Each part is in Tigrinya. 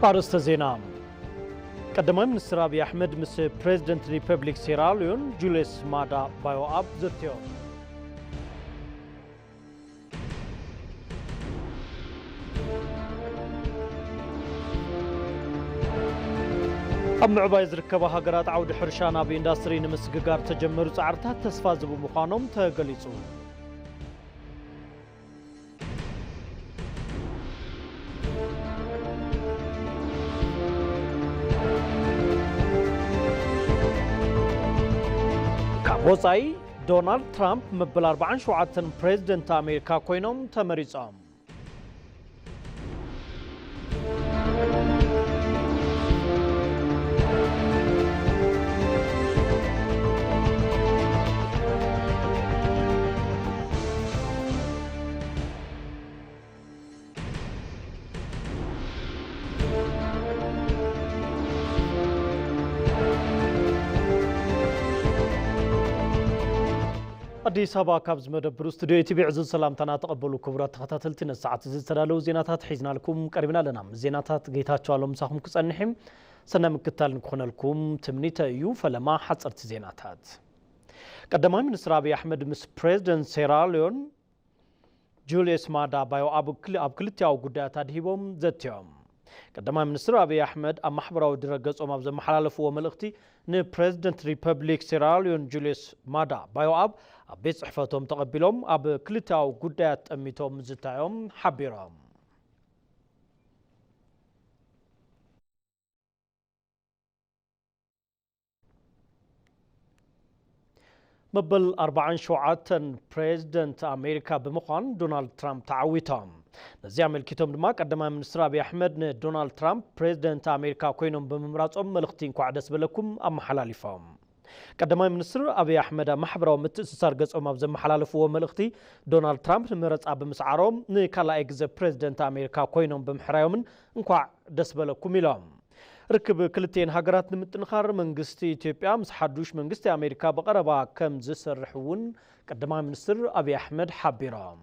ኣርእስተ ዜና። ቀዳማይ ሚኒስትር ኣብይ ኣሕመድ ምስ ፕሬዝደንት ሪፐብሊክ ሴራሊዮን ጁልየስ ማዳ ባዮ ኣብ ዘትዮም። ኣብ ምዕባይ ዝርከባ ሃገራት ዓውዲ ሕርሻ ናብ ኢንዳስትሪ ንምስግጋር ተጀመሩ ጻዕርታት ተስፋ ዝህቡ ምዃኖም ተገሊጹ። ካብ ወጻኢ፣ ዶናልድ ትራምፕ መበል ኣርባዓን ሸውዓተን ፕሬዝደንት ኣሜሪካ ኮይኖም ተመሪጾም። ኣዲስ ኣበባ፣ ካብ ዝመደብሩ ስቱዲዮ ኢቲቪ ዕዙዝ ሰላምታና ተቐበሉ። ክቡራት ተኸታተልቲ፣ ነዚ ሰዓት እዚ ዝተዳለዉ ዜናታት ሒዝናልኩም ቀሪብና ኣለና። ምስ ዜናታት ጌታቸው ኣሎም ምሳኹም ክጸንሕ እየ። ሰናይ ምክትታል ንክኾነልኩም ትምኒተ እዩ። ፈለማ ሓጸርቲ ዜናታት። ቀዳማይ ሚኒስትር ኣብይ ኣሕመድ ምስ ፕሬዝደንት ሴራሊዮን ጁልየስ ማዳ ባዮ ኣብ ክል-፣ ኣብ ክልቲኣዊ ጉዳያት ኣድሂቦም ዘትዮም። ቀዳማይ ሚኒስትር ኣብይ ኣሕመድ ኣብ ማሕበራዊ ድረገጾም ኣብ ዘመሓላለፍዎ መልእኽቲ፣ ንፕሬዝደንት ሪፐብሊክ ሴራሊዮን ጁልየስ ማዳ ባዮ ኣብ፣ ኣብ ቤት ጽሕፈቶም ተቐቢሎም ኣብ ክልቲኣዊ ጉዳያት ጠሚቶም ምዝታዮም ሓቢሮም። መበል ኣርባዓን ሸውዓተን ፕሬዝደንት ኣሜሪካ ብምዃን ዶናልድ ትራምፕ ተዓዊቶም። ነዚ ኣመልኪቶም ድማ ቀዳማይ ሚኒስትር ኣብይ ኣሕመድ ንዶናልድ ትራምፕ ፕሬዝደንት ኣሜሪካ ኮይኖም ብምምራጾም መልእኽቲ እንኳዕ ደስ በለኩም ኣመሓላሊፎም። ቀዳማይ ሚኒስትር ኣብይ ኣሕመድ ኣብ ማሕበራዊ ምትእስሳር ገጾም ኣብ ዘመሓላለፍዎ መልእኽቲ፣ ዶናልድ ትራምፕ ንመረጻ ብምስዓሮም ንካልኣይ ግዘ ፕሬዝደንት ኣሜሪካ ኮይኖም ብምሕራዮምን እንኳዕ ደስ በለኩም ኢሎም። ርክብ ክልቲኤን ሃገራት ንምጥንኻር መንግስቲ ኢትዮጵያ ምስ ሓዱሽ መንግስቲ ኣሜሪካ ብቐረባ ከም ዝሰርሕ እውን ቀዳማይ ሚኒስትር ኣብይ ኣሕመድ ሓቢሮም።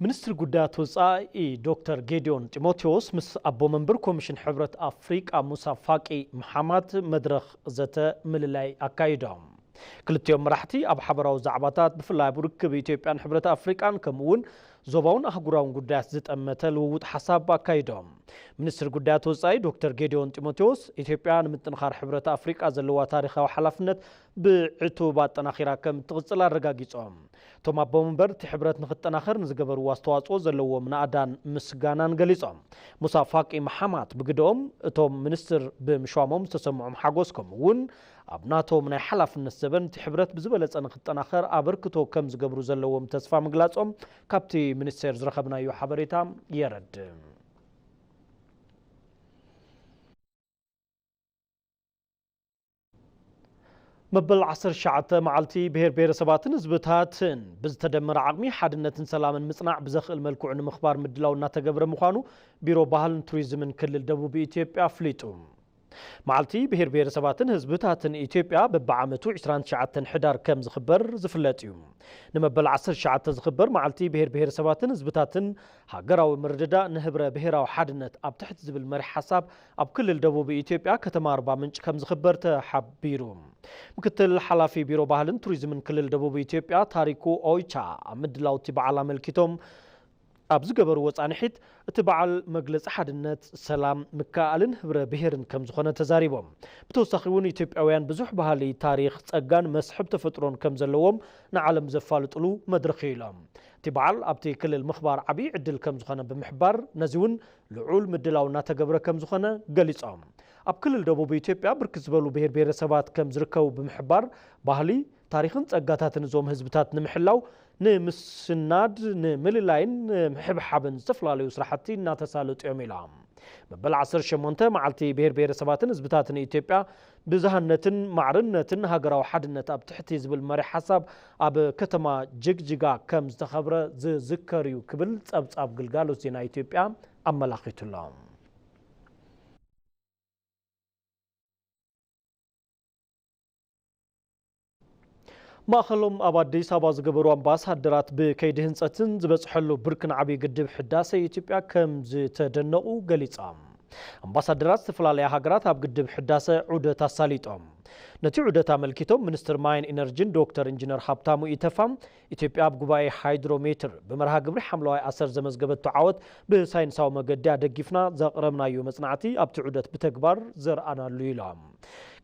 ሚኒስትሪ ጉዳያት ወጻኢ ዶክተር ጌዲዮን ጢሞቴዎስ ምስ ኣቦ መንበር ኮሚሽን ሕብረት ኣፍሪቃ ሙሳ ፋቂ መሓማት መድረኽ ዘተ ምልላይ ኣካይዶም። ክልቲኦም መራሕቲ ኣብ ሓበራዊ ዛዕባታት፣ ብፍላይ ኣብ ርክብ ኢትዮጵያን ሕብረት ኣፍሪቃን፣ ከምኡ እውን ዞባውን ኣህጉራውን ጉዳያት ዝጠመተ ልውውጥ ሓሳብ ኣካይዶም። ሚኒስትሪ ጉዳያት ወጻኢ ዶክተር ጌዲዮን ጢሞቴዎስ፣ ኢትዮጵያ ንምጥንኻር ሕብረት ኣፍሪቃ ዘለዋ ታሪኻዊ ሓላፍነት ብዕቱብ ኣጠናኺራ ከም እትቕጽል ኣረጋጊጾም። እቶም ኣቦ መንበር፣ እቲ ሕብረት ንኽጠናኸር ንዝገበርዎ ኣስተዋጽኦ ዘለዎም ናእዳን ምስጋናን ገሊጾም። ሙሳ ፋቂ መሓማት ብግደኦም፣ እቶም ሚኒስትር ብምሽዋሞም ዝተሰምዖም ሓጎስ፣ ከምኡ እውን ኣብ ናቶም ናይ ሓላፍነት ዘበን እቲ ሕብረት ብዝበለጸ ንኽጠናኸር ኣበርክቶ ከም ዝገብሩ ዘለዎም ተስፋ ምግላጾም ካብቲ ሚኒስቴር ዝረኸብናዮ ሓበሬታ የረድእ። መበል ዓሰርተ ትሽዓተ መዓልቲ ብሄር ብሄረሰባትን ህዝብታትን ብዝተደመረ ዓቕሚ ሓድነትን ሰላምን ምጽናዕ ብዘኽእል መልክዑ ንምኽባር ምድላው እናተገብረ ምዃኑ ቢሮ ባህልን ቱሪዝምን ክልል ደቡብ ኢትዮጵያ ኣፍሊጡ። መዓልቲ ብሄር ብሄረሰባትን ህዝብታትን ኢትዮጵያ በብዓመቱ ዕስራን ትሽዓተን ሕዳር ከም ዝኽበር ዝፍለጥ እዩ። ንመበል ዓሰርተ ትሽዓተ ዝኽበር መዓልቲ ብሄር ብሄረሰባትን ህዝብታትን ሃገራዊ ምርድዳእ ንህብረ ብሄራዊ ሓድነት ኣብ ትሕቲ ዝብል መሪሕ ሓሳብ ኣብ ክልል ደቡብ ኢትዮጵያ ከተማ ኣርባ ምንጭ ከም ዝኽበር ተሓቢሩ። ምክትል ሓላፊ ቢሮ ባህልን ቱሪዝምን ክልል ደቡብ ኢትዮጵያ ታሪኩ ኦይቻ ኣብ ምድላው እቲ በዓል ኣመልኪቶም ኣብ ዝገበርዎ ጻንሒት፣ እቲ በዓል መግለጺ ሓድነት፣ ሰላም፣ ምክእኣልን ህብረ ብሄርን ከም ዝኾነ ተዛሪቦም። ብተወሳኺ እውን ኢትዮጵያውያን ብዙሕ ባህሊ፣ ታሪኽ፣ ጸጋን መስሕብ ተፈጥሮን ከም ዘለዎም ንዓለም ዘፋልጥሉ መድረኽ እዩ ኢሎም። እቲ በዓል ኣብቲ ክልል ምኽባር ዓብዪ ዕድል ከም ዝኾነ ብምሕባር፣ ነዚ እውን ልዑል ምድላው እናተገብረ ከም ዝኾነ ገሊጾም። ኣብ ክልል ደቡብ ኢትዮጵያ ብርክት ዝበሉ ብሄር ብሄረሰባት ከም ዝርከቡ ብምሕባር፣ ባህሊ፣ ታሪኽን ጸጋታትን እዞም ህዝብታት ንምሕላው፣ ንምስናድ፣ ንምልላይን ንምሕብሓብን ዝተፈላለዩ ስራሕቲ እናተሳለጡ እዮም ኢሎም። መበል ዓሰርተ ሸሞንተ መዓልቲ ብሄር ብሄረሰባትን ህዝብታትን ኢትዮጵያ፣ ብዝሃነትን ማዕርነትን ሃገራዊ ሓድነት ኣብ ትሕቲ ዝብል መሪሕ ሓሳብ ኣብ ከተማ ጅግጅጋ ከም ዝተኸብረ ዝዝከር እዩ ክብል ጸብጻብ ግልጋሎት ዜና ኢትዮጵያ ኣመላኺቱ'ሎ። ማእኸሎም ኣብ ኣዲስ ኣበባ ዝገበሩ ኣምባሳደራት ብከይዲ ህንፀትን ዝበፅሐሉ ብርክን ዓብዪ ግድብ ሕዳሰ ኢትዮጵያ ከም ዝተደነቑ ገሊፆም። ኣምባሳደራት ዝተፈላለያ ሃገራት ኣብ ግድብ ሕዳሰ ዑደት ኣሳሊጦም። ነቲ ዑደት ኣመልኪቶም ሚኒስትር ማይን ኢነርጂን ዶክተር ኢንጂነር ሃብታሙ ኢተፋ፣ ኢትዮጵያ ኣብ ጉባኤ ሃይድሮሜትር ብመርሃ ግብሪ ሓምለዋይ ኣሰር ዘመዝገበቶ ዓወት ብሳይንሳዊ መገዲ ኣደጊፍና ዘቕረብናዮ መጽናዕቲ ኣብቲ ዑደት ብተግባር ዘርኣናሉ ኢሎም።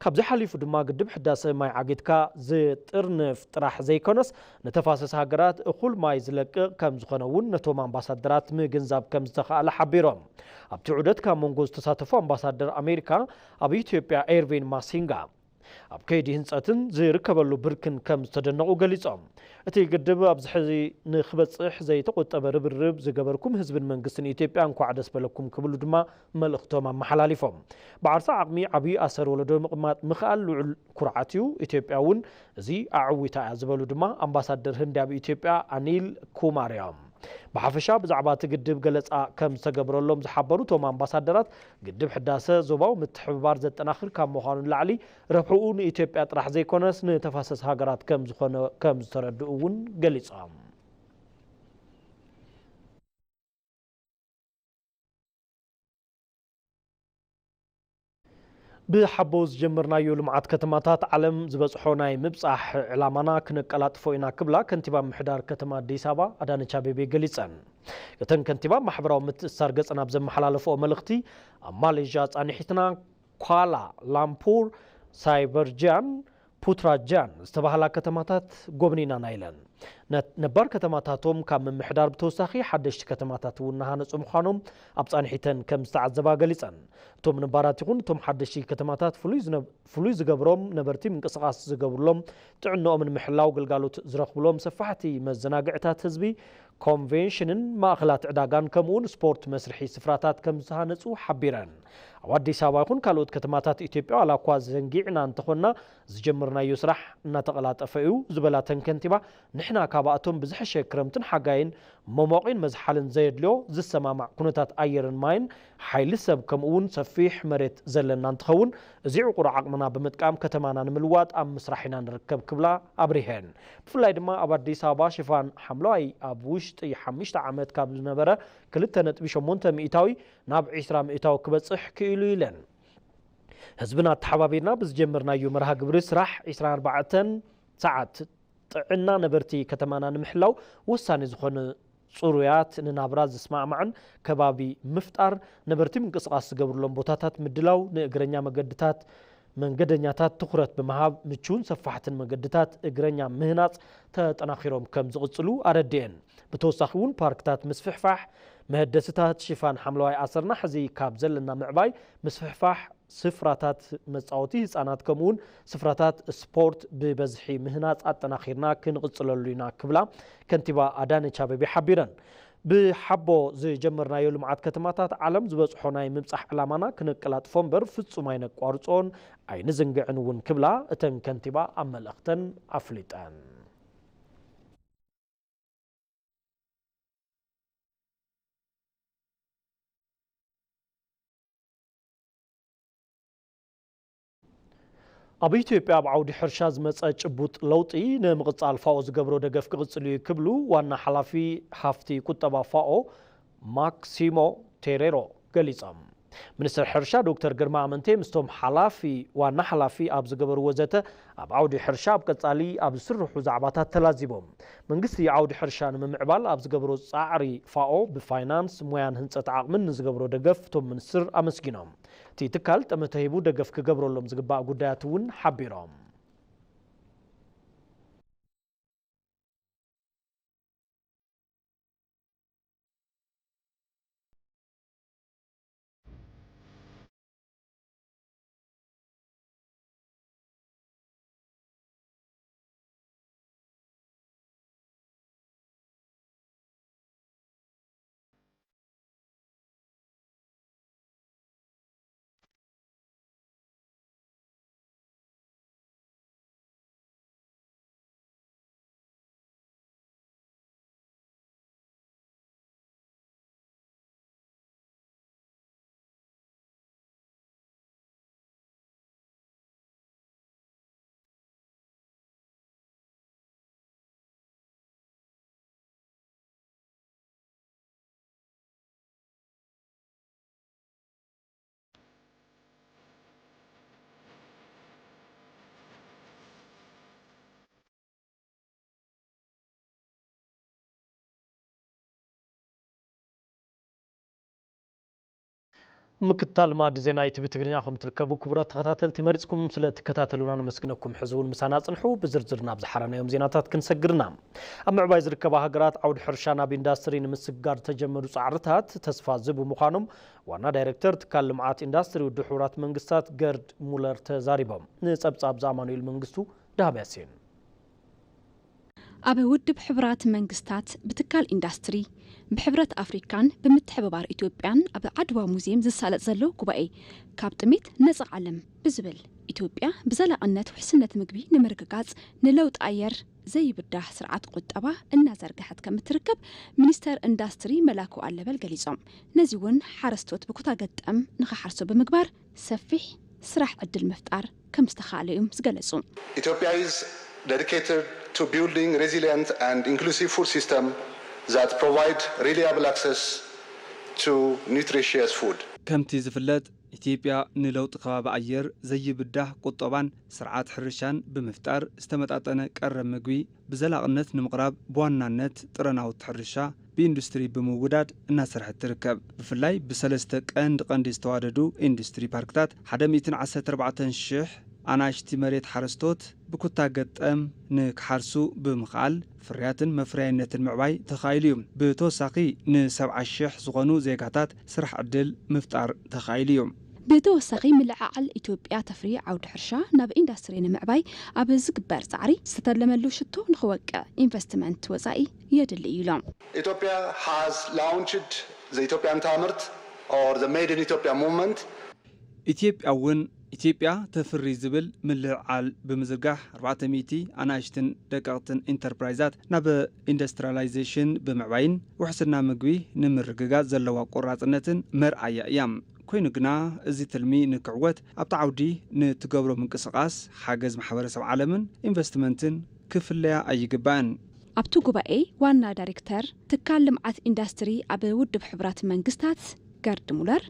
ካብዚ ሓሊፉ ድማ ግድብ ሕዳሰ ማይ ዓጊትካ ዝጥርንፍ ጥራሕ ዘይኮነስ ንተፋሰስ ሃገራት እኹል ማይ ዝለቅቕ ከም ዝኾነ እውን ነቶም ኣምባሳደራት ምግንዛብ ከም ዝተኻእለ ሓቢሮም። ኣብቲ ዑደት ካብ መንጎ ዝተሳተፉ ኣምባሳደር ኣሜሪካ ኣብ ኢትዮጵያ ኤርቪን ማሲንጋ ኣብ ከይዲ ህንፀትን ዝርከበሉ ብርክን ከም ዝተደነቑ ገሊፆም። እቲ ግድብ ኣብዚ ሕዚ ንክበፅሕ ዘይተቆጠበ ርብርብ ዝገበርኩም ህዝብን መንግስትን ኢትዮጵያ እንኳዕ ደስ በለኩም ክብሉ ድማ መልእኽቶም ኣመሓላሊፎም። ብዓርሰ ዓቕሚ ዓብዪ ኣሰር ወለዶ ምቕማጥ ምኽኣል ልዑል ኩርዓት እዩ፣ ኢትዮጵያ እውን እዚ ኣዕዊታ እያ ዝበሉ ድማ ኣምባሳደር ህንዲ ኣብ ኢትዮጵያ ኣኒል ኩማር እዮም። ብሓፈሻ ብዛዕባ እቲ ግድብ ገለፃ ከም ዝተገብረሎም ዝሓበሩ እቶም ኣምባሳደራት፣ ግድብ ሕዳሰ ዞባዊ ምትሕብባር ዘጠናኽር ካብ ምዃኑ ንላዕሊ ረብሕኡ ንኢትዮጵያ ጥራሕ ዘይኮነስ ንተፋሰስ ሃገራት ከም ዝኾነ ከም ዝተረድኡ እውን ገሊፆም። ብሓቦ ዝጀመርናዮ ልምዓት ከተማታት ዓለም ዝበፅሖ ናይ ምብፃሕ ዕላማና ክነቀላጥፎ ኢና ክብላ ከንቲባ ምምሕዳር ከተማ ኣዲስ ኣበባ ኣዳነች ኣቤቤ ገሊፀን። እተን ከንቲባ ማሕበራዊ ምትእስሳር ገፀን ኣብ ዘመሓላለፈኦ መልእኽቲ ኣብ ማሌዥያ ፃንሒትና ኳላ ላምፑር፣ ሳይበርጃን ፑትራጃን ዝተባህላ ከተማታት ጎብኒናና ኢለን። ነ-፣ ነባር ከተማታቶም ካብ ምምሕዳር ብተወሳኺ ሓደሽቲ ከተማታት እውን እናሃነፁ ምዃኖም ኣብ ፃንሒተን ከም ዝተዓዘባ ገሊፀን። እቶም ነባራት ይኹን እቶም ሓደሽቲ ከተማታት ፍሉይ ዝነ-፣ ፍሉይ ዝገብሮም ነበርቲ ምንቅስቓስ ዝገብሩሎም፣ ጥዕንኦም ንምሕላው ግልጋሎት ዝረኽብሎም ሰፋሕቲ መዘናግዕታት ህዝቢ፣ ኮንቬንሽንን ማእኸላት ዕዳጋን ከምኡውን ስፖርት መስርሒ ስፍራታት ከም ዝተሃነፁ ሓቢረን። ኣብ ኣዲስ ኣበባ ይኹን ካልኦት ከተማታት ኢትዮጵያ ዋላ እኳ ዘንጊዕና እንተኾንና ዝጀመርናዮ ስራሕ እናተቐላጠፈ እዩ ዝበላ እተን ከንቲባ፣ ንሕና ካብኣቶም ብዝሐሸ ክረምትን ሓጋይን መሞቒን መዝሓልን ዘየድልዮ ዝሰማማዕ ኩነታት ኣየርን ማይን ሓይሊ ሰብ ከምኡ እውን ሰፊሕ መሬት ዘለና እንትኸውን፣ እዚ ዕቑር ዓቕምና ብምጥቃም ከተማና ንምልዋጥ ኣብ ምስራሕ ኢና ንርከብ ክብላ ኣብሪሀን። ብፍላይ ድማ ኣብ ኣዲስ ኣበባ ሽፋን ሓምለዋይ ኣብ ውሽጢ ሓሙሽተ ዓመት ካብ ዝነበረ ክልተ ነጥቢ ሸሞንተ ሚእታዊ ናብ ዕስራ ሚእታዊ ክበፅሕ ክኢሉ ኢለን። ህዝብና ኣተሓባቢርና ብዝጀመርናዮ መርሃ ግብሪ ስራሕ ዕስራን ኣርባዕተን ሰዓት ጥዕና ነበርቲ ከተማና ንምሕላው ወሳኒ ዝኾነ ፅሩያት ንናብራ ዝስማዕማዕን ከባቢ ምፍጣር፣ ነበርቲ ምንቅስቓስ ዝገብሩሎም ቦታታት ምድላው፣ ንእግረኛ መገድታት መንገደኛታት ትኹረት ብምሃብ ምቹውን ሰፋሕትን መገድታት እግረኛ ምህናፅ ተጠናኺሮም ከም ዝቕፅሉ ኣረድኤን። ብተወሳኺ እውን ፓርክታት ምስፍሕፋሕ፣ መህደስታት ሽፋን ሓምለዋይ ኣሰርና ሕዚ ካብ ዘለና ምዕባይ ምስፍሕፋሕ ስፍራታት መጻወቲ ህጻናት ከምኡውን ስፍራታት ስፖርት ብበዝሒ ምህናጽ ኣጠናኺርና ክንቕጽለሉ ኢና ክብላ ከንቲባ ኣዳነች ኣቤቤ ሓቢረን። ብሓቦ ዝጀመርናዮ ልምዓት ከተማታት ዓለም ዝበጽሖ ናይ ምብጻሕ ዕላማና ክነቀላጥፎ እምበር ፍጹም ኣይነቋርጾን ኣይንዝንግዕን እውን ክብላ እተን ከንቲባ ኣብ መልእኽተን ኣፍሊጠን። ኣብ ኢትዮጵያ ኣብ ዓውዲ ሕርሻ ዝመጸ ጭቡጥ ለውጢ ንምቕጻል ፋኦ ዝገብሮ ደገፍ ክቕጽል እዩ ክብሉ ዋና ሓላፊ ሃፍቲ ቁጠባ ፋኦ ማክሲሞ ቴሬሮ ገሊጾም። ሚኒስትር ሕርሻ ዶክተር ግርማ ኣመንቴ ምስቶም ሓላፊ ዋና ሓላፊ ኣብ ዝገበርዎ ዘተ ኣብ ዓውዲ ሕርሻ ኣብ ቀጻሊ ኣብ ዝስርሑ ዛዕባታት ተላዚቦም። መንግስቲ ዓውዲ ሕርሻ ንምምዕባል ኣብ ዝገብሮ ጻዕሪ ፋኦ ብፋይናንስ፣ ሞያን ህንጸት ዓቕምን ንዝገብሮ ደገፍ እቶም ሚኒስትር ኣመስጊኖም። እቲ ትካል ጠመተ ሂቡ ደገፍ ክገብረሎም ዝግባእ ጉዳያት እውን ሓቢሮም። ምክትታል ማዕዲ ዜና ኢቲቪ ትግርኛ ከም ትርከቡ ክቡራት ተኸታተልቲ መሪጽኩም ስለ ትከታተሉና ነመስግነኩም። ሕዚ እውን ምሳና ጽንሑ። ብዝርዝር ናብ ዝሓረናዮም ዜናታት ክንሰግርና። ኣብ ምዕባይ ዝርከባ ሃገራት ዓውዲ ሕርሻ ናብ ኢንዳስትሪ ንምስጋር ተጀመሩ ጻዕርታት ተስፋ ዝህቡ ምዃኖም ዋና ዳይሬክተር ትካል ልምዓት ኢንዳስትሪ ውድብ ሕቡራት መንግስታት ገርድ ሙለር ተዛሪቦም። ንጸብጻብ ዝኣማኑኤል መንግስቱ፣ ዳህብ ያሲን። ኣብ ውድብ ሕቡራት መንግስታት ብትካል ኢንዳስትሪ፣ ብሕብረት ኣፍሪካን ብምትሕብባር ኢትዮጵያን ኣብ ዓድዋ ሙዚየም ዝሳለጥ ዘሎ ጉባኤ፣ ካብ ጥሜት ነፃ ዓለም ብዝብል፣ ኢትዮጵያ ብዘላቕነት ውሕስነት ምግቢ ንምርግጋጽ ንለውጢ ኣየር ዘይብዳህ ስርዓት ቁጠባ እናዘርግሐት ከምትርከብ ሚኒስተር ኢንዳስትሪ መላኩ ኣለበል ገሊጾም። ነዚ እውን ሓረስቶት ብኩታ ገጠም ንኽሓርሶ ብምግባር ሰፊሕ ስራሕ ዕድል ምፍጣር ከም ዝተኻእለ እዮም ዝገለጹ። Ethiopia is dedicated to building resilient and inclusive food system that provide reliable access to nutritious food. ከምቲ ዝፍለጥ፣ ኢትዮጵያ ንለውጢ ከባቢ ኣየር ዘይብዳህ ቁጠባን ስርዓት ሕርሻን ብምፍጣር ዝተመጣጠነ ቀረብ ምግቢ ብዘላቕነት ንምቕራብ ብዋናነት ጥረ ናውቲ ሕርሻ ብኢንዱስትሪ ብምውዳድ እናሰርሐት ትርከብ። ብፍላይ ብሰለስተ ቀንዲ ቀንዲ ዝተዋደዱ ኢንዱስትሪ ፓርክታት ሓደ ሚእትን ዓሰርተ ኣርባዕተን ሽሕ ኣናእሽቲ መሬት ሓረስቶት ብኩታ ገጠም ንክሓርሱ ብምኽኣል ፍርያትን መፍረያይነትን ምዕባይ ተኻኢሉ እዩ። ብተወሳኺ ንሰብዓ ሽሕ ዝኾኑ ዜጋታት ስራሕ ዕድል ምፍጣር ተኻኢሉ እዩ። ብተወሳኺ ምልዕዓል ኢትዮጵያ ተፍሪ ዓውዲ ሕርሻ ናብ ኢንዳስትሪ ንምዕባይ ኣብ ዝግበር ጻዕሪ ዝተተለመሉ ሽቶ ንኽወቅዕ ኢንቨስትመንት ወጻኢ የድሊ እዩ ኢሎም። Ethiopia has launched the Ethiopian Tamert or the Made in Ethiopia movement. ኢትዮጵያ እውን ኢትዮጵያ ተፍሪ ዝብል ምልዕዓል ብምዝርጋሕ ኣርባዕተ ሚእቲ ኣናእሽትን ደቀቕትን ኢንተርፕራይዛት ናብ ኢንዱስትሪያላይዜሽን ብምዕባይን ውሕስና ምግቢ ንምርግጋጽ ዘለዋ ቆራጽነትን መርኣያ እያ። ኮይኑ ግና እዚ ትልሚ ንክዕወት ኣብቲ ዓውዲ ንትገብሮ ምንቅስቓስ ሓገዝ ማሕበረሰብ ዓለምን ኢንቨስትመንትን ክፍለያ ኣይግባእን። ኣብቲ ጉባኤ ዋና ዳይሬክተር ትካል ልምዓት ኢንዳስትሪ ኣብ ውድብ ሕቡራት መንግስታት ገርድ ሙለር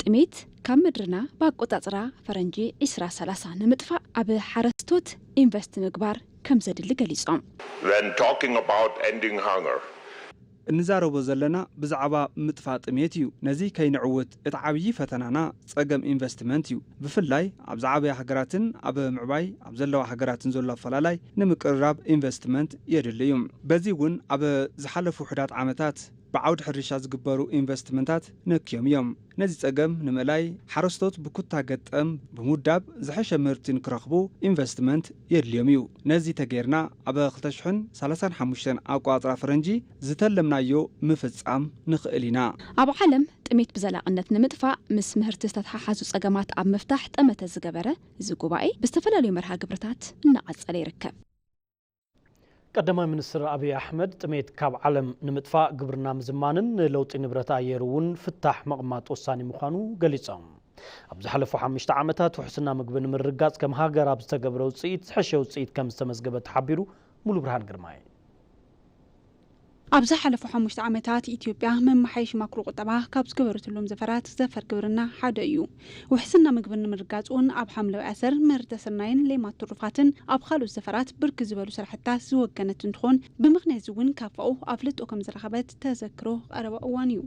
ጥሜት ካብ ምድርና ብኣቆጻጽራ ፈረንጂ ዕስራ ሰላሳ ንምጥፋእ ኣብ ሓረስቶት ኢንቨስት ምግባር ከም ዘድሊ ገሊጾም። When talking about ending hunger, እንዛረቦ ዘለና ብዛዕባ ምጥፋእ ጥሜት እዩ። ነዚ ከይንዕውት እቲ ዓብዪ ፈተናና ጸገም ኢንቨስትመንት እዩ። ብፍላይ ኣብ ዝዓበያ ሃገራትን ኣብ ምዕባይ ኣብ ዘለዋ ሃገራትን ዘሎ ኣፈላላይ ንምቅርራብ ኢንቨስትመንት የድሊ እዩ። በዚ እውን ኣብ ዝሓለፉ ውሑዳት ዓመታት ብዓውዲ ሕርሻ ዝግበሩ ኢንቨስትመንታት ነክዮም እዮም። ነዚ ጸገም ንምእላይ ሓረስቶት ብኩታ ገጠም ብምውዳብ ዝሐሸ ምህርቲ ንክረኽቡ ኢንቨስትመንት የድልዮም እዩ። ነዚ ተጌርና ኣብ ክልተ ሽሕን ሰላሳን ሓሙሽተን ኣቆጻጽራ ፈረንጂ ዝተለምናዮ ምፍጻም ንኽእል ኢና። ኣብ ዓለም ጥሜት ብዘላቕነት ንምጥፋእ ምስ ምህርቲ ዝተተሓሓዙ ጸገማት ኣብ ምፍታሕ ጠመተ ዝገበረ እዚ ጉባኤ ብዝተፈላለዩ መርሃ ግብርታት እናቐጸለ ይርከብ። ቀዳማይ ሚኒስትር ኣብይ ኣሕመድ ጥሜት ካብ ዓለም ንምጥፋእ ግብርና ምዝማንን ንለውጢ ንብረት ኣየር እውን ፍታሕ ምቕማጥ ወሳኒ ምዃኑ ገሊጾም። ኣብ ዝሓለፉ ሓሙሽተ ዓመታት ውሕስና ምግቢ ንምርግጋጽ ከም ሃገር ኣብ ዝተገብረ ውጽኢት ዝሐሸ ውጽኢት ከም ዝተመዝገበ ተሓቢሩ። ሙሉ ብርሃን ግርማይ። ኣብ ዝሓለፉ ሓሙሽተ ዓመታት ኢትዮጵያ መመሓየሺ ማክሮ ቁጠባ ካብ ዝገበረትሎም ዘፈራት ዘፈር ግብርና ሓደ እዩ። ውሕስና ምግብን ንምርጋጽ እውን ኣብ ሓምለዋይ ኣሰር፣ ምህርቲ ስርናይን ሌማት ትሩፋትን ኣብ ካልኦት ዘፈራት ብርክት ዝበሉ ስራሕትታት ዝወገነት እንትኾን፣ ብምኽንያት እዚ እውን ካብ ፋኦ ኣፍልጦ ከም ዝረኸበት ተዘክሮ ቀረባ እዋን እዩ።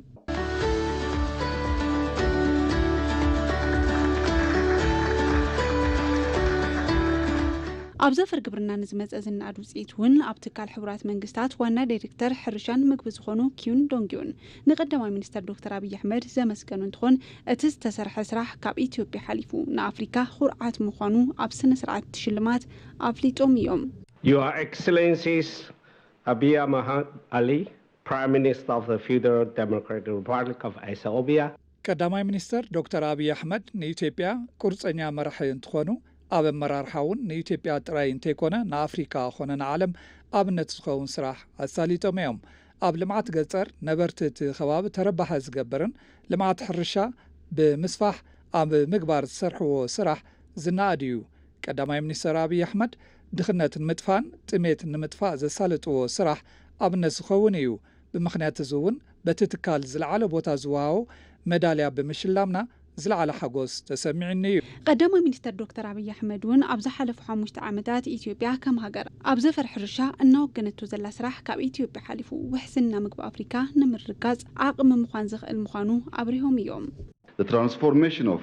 ኣብ ዘፈር ግብርና ንዝመፀ ዝነኣድ ውፅኢት እውን ኣብ ትካል ሕቡራት መንግስታት ዋና ዳይሬክተር ሕርሻን ምግቢ ዝኾኑ ኪዩን ዶንግዩን ንቀዳማይ ሚኒስተር ዶክተር ኣብይ ኣሕመድ ዘመስገኑ እንትኾን፣ እቲ ዝተሰርሐ ስራሕ ካብ ኢትዮጵያ ሓሊፉ ንኣፍሪካ ኩርዓት ምዃኑ ኣብ ስነ ስርዓት ሽልማት ኣፍሊጦም እዮም። Your Excellencies Abiy Ahmed Ali, Prime Minister of the Federal Democratic Republic of Ethiopia. ቀዳማይ ሚኒስተር ዶክተር ኣብይ ኣሕመድ ንኢትዮጵያ ቁርፀኛ መራሒ እንትኾኑ፣ ኣብ ኣመራርሓ እውን ንኢትዮጵያ ጥራይ እንተይኮነ ንኣፍሪካ ኾነ ንዓለም ኣብነት ዝኸውን ስራሕ ኣሳሊጦም እዮም። ኣብ ልምዓት ገፀር ነበርቲ እቲ ከባቢ ተረባሒ ዝገብርን ልምዓት ሕርሻ ብምስፋሕ ኣብ ምግባር ዝሰርሕዎ ስራሕ ዝነኣድ እዩ። ቀዳማይ ሚኒስተር ኣብይ ኣሕመድ ድኽነት ንምጥፋእን ጥሜት ንምጥፋእ ዘሳልጥዎ ስራሕ ኣብነት ዝኸውን እዩ። ብምኽንያት እዚ እውን በቲ ትካል ዝለዓለ ቦታ ዝወሃቦ መዳልያ ብምሽላምና ዝለዓለ ሓጎስ ተሰሚዑኒ እዩ። ቀዳማይ ሚኒስተር ዶክተር ኣብይ ኣሕመድ እውን ኣብ ዝሓለፉ ሓሙሽተ ዓመታት ኢትዮጵያ ከም ሃገር ኣብ ዘፈር ሕርሻ እናወገነቶ ዘላ ስራሕ ካብ ኢትዮጵያ ሓሊፉ ውሕስና ምግቢ ኣፍሪካ ንምርጋፅ ዓቕሚ ምዃን ዝኽእል ምዃኑ ኣብሪሆም እዮም። The transformation of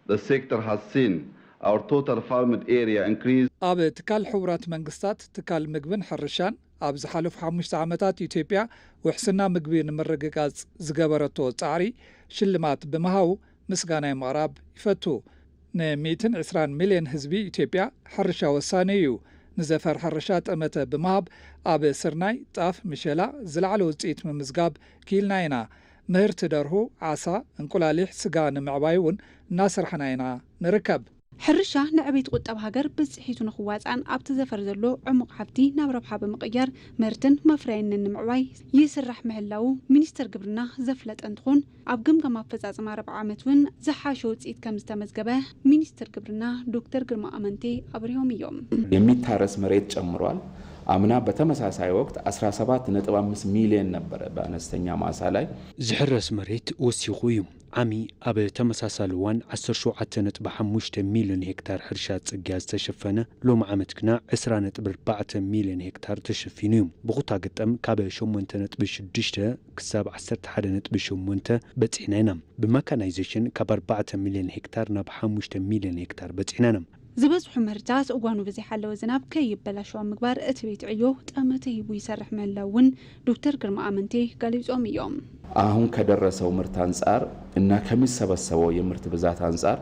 the sector has seen our total farmed area increase. ኣብ ትካል ሕቡራት መንግስታት ትካል ምግብን ሕርሻን ኣብ ዝሓለፉ ሓሙሽተ ዓመታት ኢትዮጵያ ውሕስና ምግቢ ንምርግጋጽ ዝገበረቶ ጻዕሪ ሽልማት ብምሃቡ ምስጋናይ ምቕራብ ይፈቱ። ን ሚእትን ዕስራን ሚልዮን ህዝቢ ኢትዮጵያ ሕርሻ ወሳኒ እዩ። ንዘፈር ሕርሻ ጠመተ ብምሃብ ኣብ ስርናይ፣ ጣፍ፣ ምሸላ ዝለዓለ ውፅኢት ምምዝጋብ ክኢልና ኢና። ምህርቲ ደርሁ፣ ዓሳ፣ እንቁላሊሕ፣ ስጋ ንምዕባይ እውን እናሰርሕና ኢና ንርከብ። ሕርሻ ንዕቤት ቁጠብ ሃገር ብፅሒቱ ንክዋፃእን ኣብቲ ዘፈር ዘሎ ዕሙቕ ሃፍቲ ናብ ረብሓ ብምቕያር ምህርትን መፍረያይነትን ንምዕባይ ይስራሕ ምህላዉ ሚኒስትር ግብርና ዘፍለጠ እንትኾን ኣብ ግምገማ ኣፈፃፅማ ርብዓ ዓመት እውን ዝሓሸ ውፅኢት ከም ዝተመዝገበ ሚኒስትር ግብርና ዶክተር ግርማ ኣመንቴ ኣብሪሆም እዮም። የሚታረስ መሬት ጨምሯል። አምና በተመሳሳይ ወቅት አስራ ሰባት ነጥብ አምስት ሚሊዮን ነበረ በአነስተኛ ማሳ ላይ። ዝሕረስ መሬት ወሲኹ እዩ። ዓሚ ኣብ ተመሳሳሊ እዋን ዓሰርተ ሸውዓተ ነጥቢ ሓሙሽተ ሚልዮን ሄክታር ሕርሻ ጽግያ ዝተሸፈነ፣ ሎሚ ዓመት ግና ዕስራ ነጥቢ ኣርባዕተ ሚልዮን ሄክታር ተሸፊኑ እዩ። ብኹታ ገጠም ካብ ሸሞንተ ነጥቢ ሽዱሽተ ክሳብ ዓሰርተ ሓደ ነጥቢ ሸሞንተ በጺሕና ኢና። ብመካናይዜሽን ካብ ኣርባዕተ ሚልዮን ሄክታር ናብ ሓሙሽተ ሚልዮን ሄክታር በጺሕና ኢና። ዝበዝሑ ምህርታት እዋኑ ብዘይሓለወ ዝናብ ከይበላሸው ኣብ ምግባር እቲ ቤት ዕዮ ጠመተ ሂቡ ይሰርሕ ምህላው እውን ዶክተር ግርማ ኣመንቴ ገሊጾም እዮም። አሁን ከደረሰው ምርት አንጻር እና ከሚሰበሰበው የምርት ብዛት አንጻር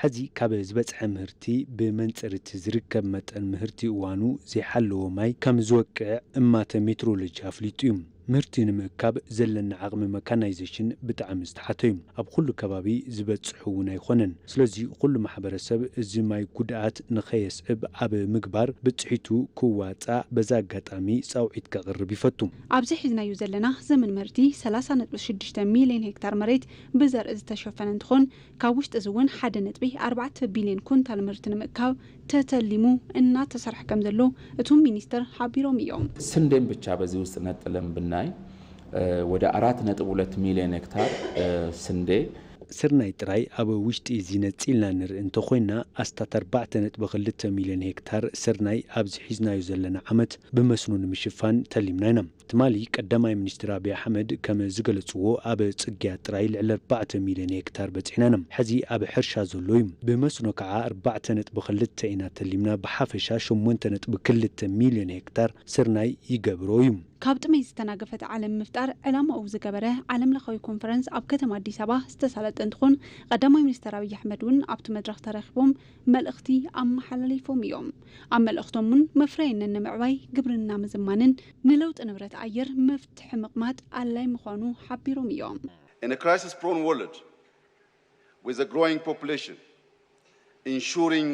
ሕዚ ካብ ዝበጽሐ ምህርቲ ብመንጽር እቲ ዝርከብ መጠን ምህርቲ እዋኑ ዘይሓለወ ማይ ከም ዝወቅዕ እማተ ሜትሮሎጂ ኣፍሊጡ እዩ። ምህርቲ ንምእካብ ዘለና ዓቕሚ መካናይዜሽን ብጣዕሚ ዝተሓተ እዩ። ኣብ ኩሉ ከባቢ ዝበጽሑ እውን ኣይኾነን። ስለዚ ኩሉ ማሕበረሰብ እዚ ማይ ጉድኣት ንኸየስዕብ ኣብ ምግባር ብጽሒቱ ክዋጻእ በዚ ኣጋጣሚ ጻውዒት ከቕርብ ይፈቱ። ኣብዚ ሒዝናዮ ዘለና ዘመን ምህርቲ ሰላሳ ነጥቢ ሽዱሽተ ሚልዮን ሄክታር መሬት ብዘርኢ ዝተሸፈነ እንትኾን ካብ ውሽጢ እዚ እውን ሓደ ነጥቢ ኣርባዕተ ቢልዮን ኩንታል ምህርቲ ንምእካብ ተተሊሙ እናተሰርሐ ከም ዘሎ እቶም ሚኒስትር ሓቢሮም እዮም። ስንዴን ብቻ በዚህ ውስጥ ነጥለን ብናይ ወደ አራት ነጥብ ሁለት ሚሊዮን ሄክታር ስንዴ ስርናይ ጥራይ ኣብ ውሽጢ እዚ ነጺልና ንርኢ እንተኾይና ኣስታት ኣርባዕተ ነጥቢ ክልተ ሚልዮን ሄክታር ስርናይ ኣብዚ ሒዝናዮ ዘለና ዓመት ብመስኖ ንምሽፋን ተሊምና ኢና። ትማሊ ቀዳማይ ሚኒስትር ኣብይ ኣሕመድ ከም ዝገለጽዎ ኣብ ጽግያ ጥራይ ልዕሊ ኣርባዕተ ሚልዮን ሄክታር በጺሕና ኢና። ሕዚ ኣብ ሕርሻ ዘሎ እዩ። ብመስኖ ከዓ ኣርባዕተ ነጥቢ ክልተ ኢና ተሊምና። ብሓፈሻ ሸሞንተ ነጥቢ ክልተ ሚልዮን ሄክታር ስርናይ ይገብሮ እዩ። ካብ ጥሜት ዝተናገፈት ዓለም ምፍጣር ዕላማኡ ዝገበረ ዓለም ለኻዊ ኮንፈረንስ ኣብ ከተማ ኣዲስ ኣበባ ዝተሳለጠ እንትኾን ቀዳማይ ሚኒስትር ኣብይ ኣሕመድ እውን ኣብቲ መድረኽ ተረኺቦም መልእኽቲ ኣመሓላሊፎም እዮም። ኣብ መልእኽቶም እውን መፍረይነት ንምዕባይ ግብርና ምዝማንን ንለውጢ ንብረት ኣየር መፍትሒ ምቕማጥ ኣላይ ምዃኑ ሓቢሮም እዮም። In a crisis prone world with a growing population, ensuring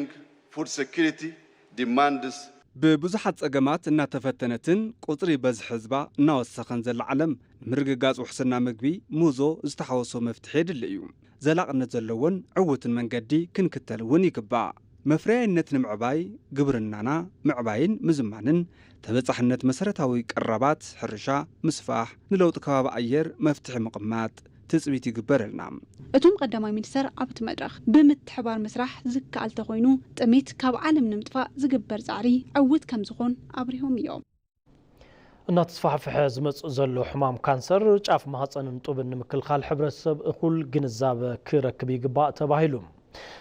food security demands ብብዙሓት ጸገማት እናተፈተነትን ቁጽሪ በዝሒ ህዝባ እናወሰኸን ዘላ ዓለም ንምርግጋጽ ውሕስና ምግቢ ሙዞ ዝተሓወሶ መፍትሒ የድሊ እዩ። ዘላቕነት ዘለዎን ዕዉትን መንገዲ ክንክተል እውን ይግባእ። መፍረያይነት ንምዕባይ ግብርናና ምዕባይን ምዝማንን ተበጻሕነት መሰረታዊ ቀረባት ሕርሻ ምስፋሕ ንለውጢ ከባቢ ኣየር መፍትሒ ምቕማጥ ትጽቢት ይግበረልና። እቶም ቀዳማይ ሚኒስተር ኣብቲ መድረኽ ብምትሕባር ምስራሕ ዝከኣል ተኾይኑ ጥሜት ካብ ዓለም ንምጥፋእ ዝግበር ጻዕሪ ዕዉት ከምዝኾን ኣብሪሆም እዮም። እናተስፋሕፍሐ ዝመጽእ ዘሎ ሕማም ካንሰር ጫፍ ማህፀንን ጡብን ንምክልኻል ሕብረተሰብ እኹል ግንዛበ ክረክብ ይግባእ ተባሂሉ።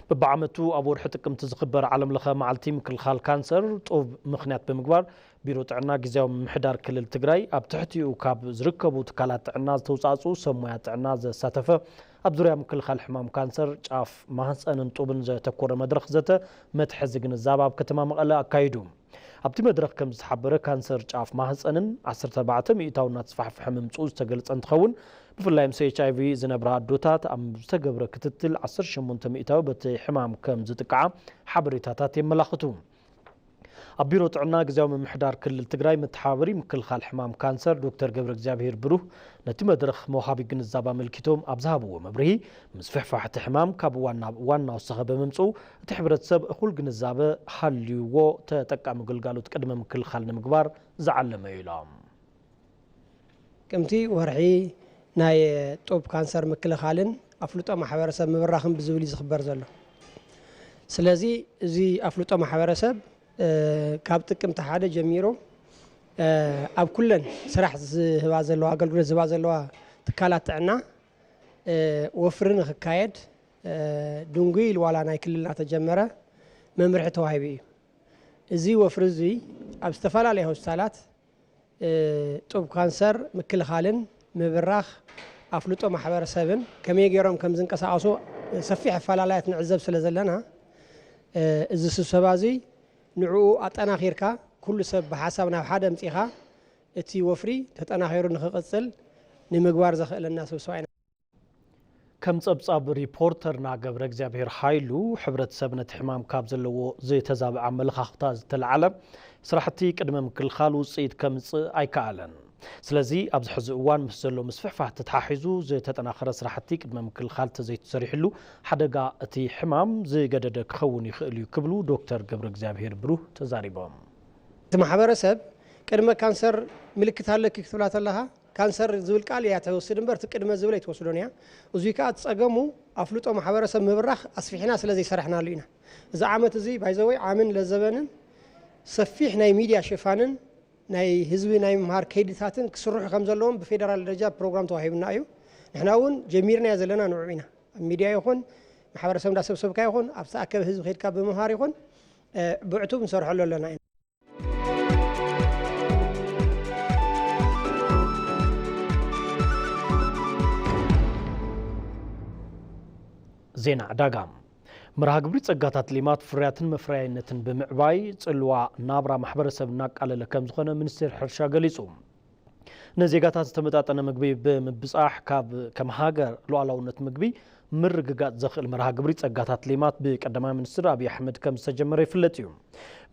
በብዓመቱ ኣብ ወርሒ ጥቅምቲ ዝኽበር ዓለም ለኸ መዓልቲ ምክልኻል ካንሰር ጡብ ምኽንያት ብምግባር ቢሮ ጥዕና ግዝያዊ ምምሕዳር ክልል ትግራይ ኣብ ትሕቲኡ ካብ ዝርከቡ ትካላት ጥዕና ዝተውፃእፅኡ ሰብ ሞያ ጥዕና ዘሳተፈ ኣብ ዙርያ ምክልኻል ሕማም ካንሰር ጫፍ ማህፀንን ጡብን ዘተኮረ መድረኽ ዘተ መትሐዚ ግንዛበ ኣብ ከተማ መቐለ ኣካይዱ። ኣብቲ መድረኽ ከም ዝተሓበረ ካንሰር ጫፍ ማህፀንን ዓሰርተ ኣርባዕተ ሚእታዊ እናተስፋሕፈሐ ምምፅኡ ዝተገልፀ እንትኸውን ብፍላይ ምስ ኤች ኣይ ቪ ዝነብራ ኣዶታት ኣብ ዝተገብረ ክትትል ዓሰርተ ሸሞንተ ሚእታዊ በቲ ሕማም ከም ዝጥቅዓ ሓበሬታታት የመላኽቱ። ኣብ ቢሮ ጥዕና ግዝያዊ ምምሕዳር ክልል ትግራይ መተሓባበሪ ምክልኻል ሕማም ካንሰር ዶክተር ገብረ እግዚኣብሄር ብሩህ ነቲ መድረኽ መውሃቢ ግንዛብ ኣመልኪቶም ኣብ ዝሃብዎ መብርሂ ምስፍሕፋሕ እቲ ሕማም ካብ እዋን ናብ እዋን እናወሰኸ ብምምፅኡ እቲ ሕብረተሰብ እኹል ግንዛበ ሃልይዎ ተጠቃሚ ግልጋሎት ቅድመ ምክልኻል ንምግባር ዝዓለመ እዩ ኢሎም። ጥቅምቲ ወርሒ ናይ ጡብ ካንሰር ምክልኻልን ኣፍልጦ ማሕበረሰብ ምብራኽን ብዝብል እዩ ዝኽበር ዘሎ። ስለዚ እዚ ኣፍልጦ ማሕበረሰብ ካብ ጥቅምቲ ሓደ ጀሚሩ ኣብ ኩለን ስራሕ ዝህባ ዘለዋ ኣገልግሎት ዝህባ ዘለዋ ትካላት ጥዕና ወፍሪ ንክካየድ ድንጉይ ኢሉ ዋላ ናይ ክልልና ተጀመረ መምርሒ ተዋሂቡ እዩ። እዚ ወፍሪ እዚ ኣብ ዝተፈላለያ ሆስፒታላት ጡብ ካንሰር ምክልኻልን ምብራኽ ኣፍልጦ ማሕበረሰብን ከመይ ገይሮም ከም ዝንቀሳቐሱ ሰፊሕ ኣፈላላያት ንዕዘብ ስለ ዘለና፣ እዚ ስብሰባ እዚ ንዕኡ ኣጠናኺርካ ኩሉ ሰብ ብሓሳብ ናብ ሓደ ኣምጺኻ እቲ ወፍሪ ተጠናኺሩ ንክቕጽል ንምግባር ዘኽእለና ስብሰባ ኢና። ከም ጸብጻብ ሪፖርተርና ገብረ እግዚኣብሔር ሃይሉ፣ ሕብረተሰብ ነቲ ሕማም ካብ ዘለዎ ዘይተዛብዐ ኣመለኻኽታ ዝተለዓለ ስራሕቲ ቅድመ ምክልኻል ውፅኢት ከምጽእ ኣይከኣለን። ስለዚ ኣብዚ ሕዚ እዋን ምስ ዘሎ ምስፍሕፋሕ ተተሓሒዙ ዝተጠናኸረ ስራሕቲ ቅድመ ምክልኻል ተዘይተሰሪሕሉ ሓደጋ እቲ ሕማም ዝገደደ ክኸውን ይኽእል እዩ ክብሉ ዶክተር ገብረ እግዚኣብሔር ብሩህ ተዛሪቦም። እቲ ማሕበረሰብ ቅድመ ካንሰር ምልክት ኣለኪ ክትብላ ተለኻ ካንሰር ዝብል ቃል እያ ትወስድ እምበር እቲ ቅድመ ዝብል ኣይትወስዶን እያ። እዙይ ከዓ ጸገሙ ኣፍልጦ ማሕበረሰብ ምብራኽ ኣስፊሕና ስለ ዘይሰራሕናሉ ኢና። እዚ ዓመት እዚ ባይዘወይ ዓምን ለዘበንን ሰፊሕ ናይ ሚድያ ሽፋንን ናይ ህዝቢ ናይ ምምሃር ከይድታትን ክስርሑ ከም ዘለዎም ብፌደራል ደረጃ ፕሮግራም ተዋሂብና እዩ። ንሕና እውን ጀሚርናዮ ዘለና ንዕኡ ኢና። ኣብ ሚድያ ይኹን ማሕበረሰብ እንዳሰብሰብካ ይኹን ኣብ ዝተኣከበ ህዝቢ ከይድካ ብምምሃር ይኹን ብዕቱብ ንሰርሐሉ ኣለና ኢና። ዜና ዕዳጋ። መርሃ ግብሪ ጸጋታት ሌማት ፍርያትን መፍረያይነትን ብምዕባይ ጽልዋ ናብራ ማሕበረሰብ እናቃለለ ከም ዝኾነ ሚኒስቴር ሕርሻ ገሊጹ። ንዜጋታት ዝተመጣጠነ ምግቢ ብምብጻሕ ካብ ከም ሃገር ሉዓላውነት ምግቢ ምርግጋጽ ዘኽእል መርሃ ግብሪ ጸጋታት ሌማት ብቀዳማይ ሚኒስትር ኣብይ ኣሕመድ ከም ዝተጀመረ ይፍለጥ እዩ።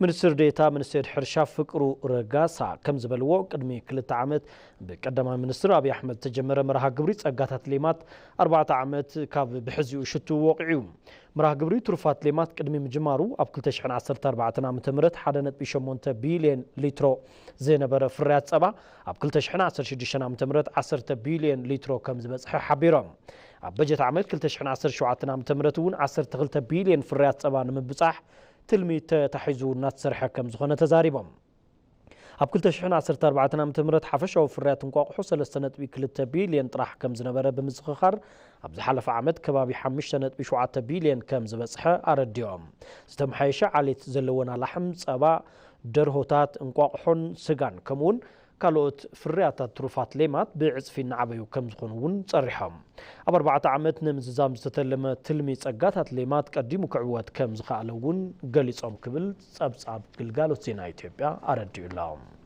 ሚኒስትር ዴኤታ ሚኒስቴር ሕርሻ ፍቅሩ ረጋሳ ከም ዝበልዎ ቅድሚ ክልተ ዓመት ብቀዳማይ ሚኒስትር ኣብይ ኣሕመድ ዝተጀመረ መርሃ ግብሪ ጸጋታት ሌማት ኣርባዕተ ዓመት ካብ ብሕዚኡ ሽቱ ወቂዑ። መርሃ ግብሪ ትሩፋት ሌማት ቅድሚ ምጅማሩ ኣብ ክልተ ሽሕን ዓሰርተ ኣርባዕተን ዓመተ ምህረት ሓደ ነጥቢ ሸሞንተ ቢልዮን ሊትሮ ዝነበረ ፍርያት ጸባ ኣብ ክልተ ሽሕን ዓሰርተ ሽዱሽተን ዓመተ ምህረት ዓሰርተ ቢልዮን ሊትሮ ከም ዝበጽሐ ሓቢሮም። ኣብ በጀት ዓመት ክልተ ሽሕን ዓሰርተ ሸውዓተን ዓመተ ምህረት እውን ዓሰርተ ክልተ ቢልዮን ፍርያት ጸባ ንምብጻሕ ትልሚ ተታሒዙ እናተሰርሐ ከም ዝኾነ ተዛሪቦም። ኣብ ክልተ ሽሕን ዓሰርተ ኣርባዕተን ዓመተ ምህረት ሓፈሻዊ ፍርያት እንቋቑሖ ሰለስተ ነጥቢ ክልተ ቢልዮን ጥራሕ ከም ዝነበረ ብምዝኽኻር፣ ኣብ ዝሓለፈ ዓመት ከባቢ ሓሙሽተ ነጥቢ ሸውዓተ ቢልዮን ከም ዝበጽሐ ኣረዲኦም። ዝተመሓየሸ ዓሌት ዘለወን ኣላሕም፣ ጸባ፣ ደርሆታት፣ እንቋቑሖን ስጋን ከምኡውን ካልኦት ፍርያታት ትሩፋት ሌማት ብዕጽፊ እናዓበዩ ከም ዝኾኑ እውን ጸሪሖም። ኣብ ኣርባዕተ ዓመት ንምዝዛም ዝተተለመ ትልሚ ጸጋታት ሌማት ቀዲሙ ክዕወት ከም ዝኸኣለ እውን ገሊጾም ክብል ጸብጻብ ግልጋሎት ዜና ኢትዮጵያ ኣረዲኡ ኣሎ።